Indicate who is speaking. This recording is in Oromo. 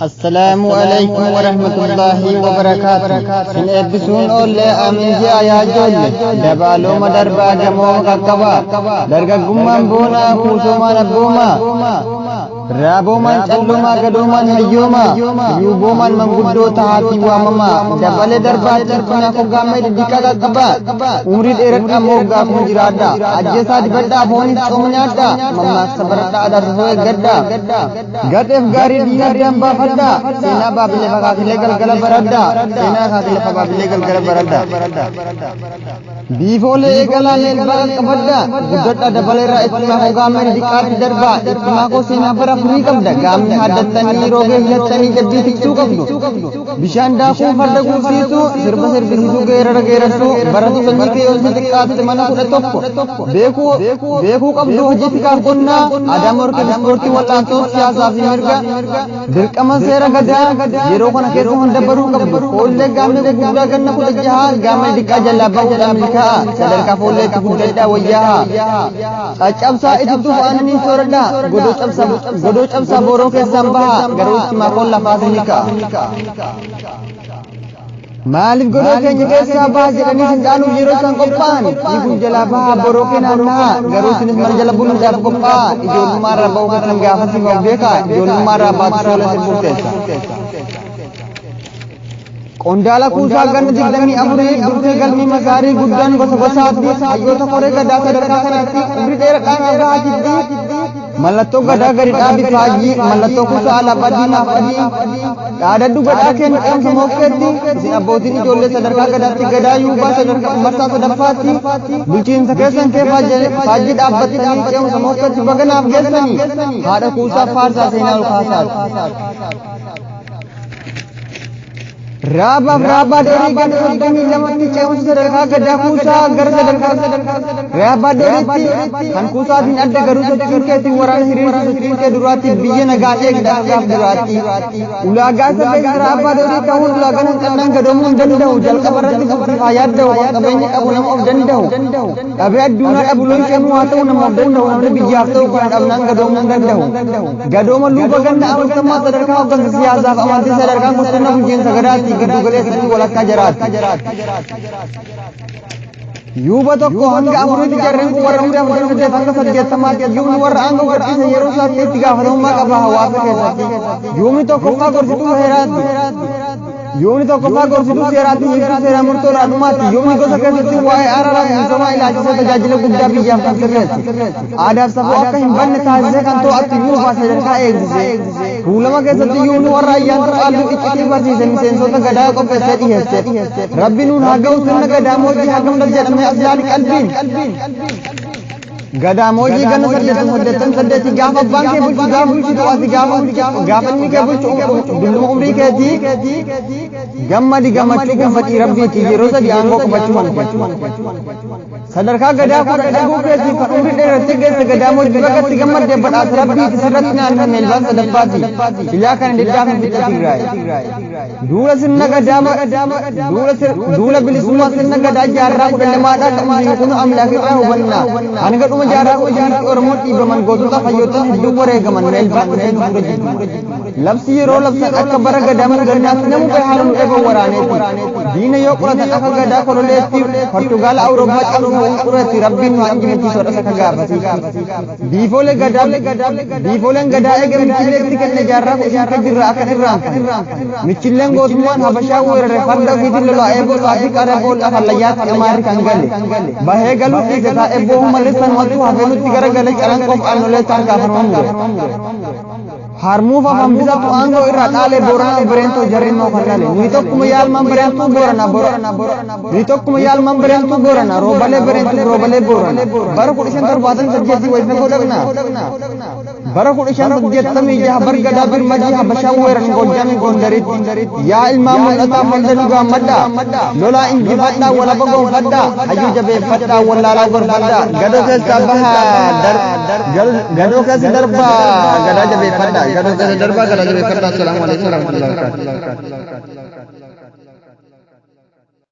Speaker 1: Assalaamu alaikum warahmatullaahi wabarakaatu. Sin eebbisuun oollee amiin ji'a yaa joolle. Dabaalooma darbaa gamoo qaqqabaa. Dargaggummaan boonaa kuusoomaan abboomaa. Raaboomaan calloomaa gadoomaan hayyoomaa. Yuuboomaan manguddoo tahaatii waamamaa. Dabalee darbaa ciicinaa koggaammee diddiqaa qaqqabaa. Umrii dheeradhaa moggaa kun jiraadhaa. Ajjeesaa dibadhaa fooniif cooma nyaadhaa. Mammaaksa baradhaa adarsasoo eeggadhaa. Gadheef gaarii diina addaan baafadhaa. Seenaa baabilee fakaakilee galgala baradhaa. Seenaa akaakilee fabaabilee galgala baradhaa. Biifoolee eegalaa meelbaa qaqqabadhaa. Guddadhaa dabaleerraa ittimaa koo gaammee diqqaatti darbaa. Ittimaa koo seenaa bara furii qabda. Gaammee haaddattanii roogee filattanii jabbii tiksuu qabdu. Bishaan daakuu farda guursiisuu sirba sirbisiisuu geerara geerarsuu baratu sanyii kee yoo si xiqqaatte mana 11. Beekuu beekuu qabdu hojii tikaaf qonnaa aadaa morkii ispoortii wal'aansoo siyaasaa fi mirga dirqama seera gadaa yeroo kana keessa hunda baruu qabdu. Foollee gaammee gurguddaa ganna 16 gaammee diqqaa jalaa bahuudhaan milkaa'a. Sadarkaa foolleetti guddadhaa wayyaa. Caccabsaa itittuuf aannanii sooradhaa. Godoo cabsaa godoo cabsaa booroo keessaan bahaa garuu itti maakoon lafaas ni ka'a. Maaliif godoo keenya keessaa baha jedhanii isin dhaanuuf yeroo isaan qophaa'an fiiguun jalaa bahaa boroo kee naanna'aa garuu isinis mana jala buluudhaaf qophaa'a ijoollummaa irraa bahuu keessan gaafasiif of beekaa ijoollummaa irraa baatu soola isin murteessa. Qondaala kuusaa ganna 24 dursee galmii masaarii guddaan gosa gosaatti hayyoota koree gadaa sadarkaa kanaatti umrii dheeradhaan hanga haatitti mallattoo gadaa gadi dhaabi faajjii mallattoo kuusaa alaabaa diimaaf adii dhaadadhu gadhaa kennu ceemsa mokkeetti isin abbootiin ijoollee sadarkaa gadaatti gadaa yuubaa sadarkaa marsaa sadaffaatti bulchiinsa keessan kee faajjii dhaabbattanii ceemsa mokkeetti baganaaf geessanii haadha kuusaa faarsaa seenaa ol kaasaati. Raabaaf raabaa dorii ganda 32tti ce'umsa sadarkaa gadaa kuusaa gara sadarkaa raabaa doriitti kan kuusaatiin adda garuu sochiin keetiin waraana hiriirsu sochiin kee duraatti biyya nagaan eegda akka gaaf duraatti. Ulaagaa isa keessa raabaa dorii ta'uun ulaagaan hanqannaan gadoomuu hin danda'u jalqaba irratti bultiif haa yaadda'u kan qabeenya qabu nama of danda'u. Dhabee addunyaa dhabu loon cimuu haa ta'u nama of danda'u namni biyyaaf ta'u kana dhabnaan gadoomuu hin danda'u. Gadooma luuba ganna afurtammaa sadarkaa hooggansa siyaasaaf amantii sadarkaan kun sirna bulchiinsa gadaatti giddu galeessatti walakkaa jaraatti. Yuuba 1 hanga 4tti jarreen kun warra umurii 48 hanga 80tti yuubni warra aangoo gadhiise yeroo isaatti itti gaafatamummaa qaba hawaasa keessatti. Yuubni tokkoffaa gorsituu heeraatti. Yuubni tokkoffaa gorsituu seeraatti hiiktuu seeraa murtoo raadhumaatti. Yuubni gosa keessatti waa'ee araaraa fi misoomaa ilaalchisee tajaajila guddaa biyyaaf kan sirreesse. Aadaaf safuu akka hin banne taasisee kan to'attu yuubaa sadarkaa eegsise. Tuulama keessatti yuubni warra ayyaantuu qaalluu iccitii barsiise miseensota gadaa qopheessee dhiheesse. Rabbi nuun haa ga'u sirna gadaa moojii hagam dal jedhamee as laali qalbiin. Gadaa moojii ganna 88 gaafa abbaan kee bulchu gaafa bulchitu ati gaafa bulchitu gaafa ilmi kee bulchu dulluma umrii keetii gammadi gammachuu kun fedhii rabbiiti yeroo sadi aangoo qabachuu malte. Sadarkaa gadaa kudha dhaguu keetiif kan umrii dheerattee geesse gadaa moojii bagatti gammadde badhaasa rabbiiti sirratti naannoo meelbaan sadaffaati. Silaa kana diddaa finficha Tigraay. Duula sirna gadaa duula duula bilisummaa sirna gadaa jaarraa 12dhaa kan kun amlaak irraa hubanna. Hanga dhuma jaarraa 15tti Oromoon dhiibaman gootota fayyootan hedduu wareegaman meelbaan dhufee nu fuula jidduu. Labsi yeroo labsan akka bara gadaa gannaatti namu bahe nu eeba waraaneeti. Diina yoo qolatan akka gadaa kololeetti Portugaal Awurooppaa cabsa hunqureetti rabbiin nu injifachiisuu dhasa akka gaafasiitti. Biifoolee gadaa biifooleen gadaa eega michilleetti kenne jaarraa 15 jirra akka irraanfanne. Michilleen gootummaan Habashaa weerare farda ofiitiin lolaa eeboo isaatii qara boolla hallayyaatti amaarri kan gale. Bahee galuu dhiise taa'ee boohu malee sanumattuu hafee nutti garagale calanqoof aannolee tarkaaf harma mure. Harmuuf afaan bisatu aangoo irraa dhaalee Booranaaf Bareentoo jarri immoo kan dhale. Nuyi tokkuma yaalmaan Bareentuu Boorana Nuyi tokkuma yaalmaan Bareentuu Boorana roobalee Bareentuu roobalee Boorana. Bara 1578 wayita godhaqna. Bara 1586 bar gadaa birmajii Habashaa weeran Goojjaamii Gondaritti. Yaa ilmaan mul'ataa farda nu gaammadhaa. Lolaa injifadhaa walaba gonfadhaa. Hayyuu jabeeffadhaa wallaalaa gorfadhaa. Gadoo keessaa bahaa gadoo keessa darbaa gadaa jabeeffadhaa. Gadoo keessa darbaa gadaa jabeeffadhaa. Assalaamu alaikum warahmatullahi wabarakatuh.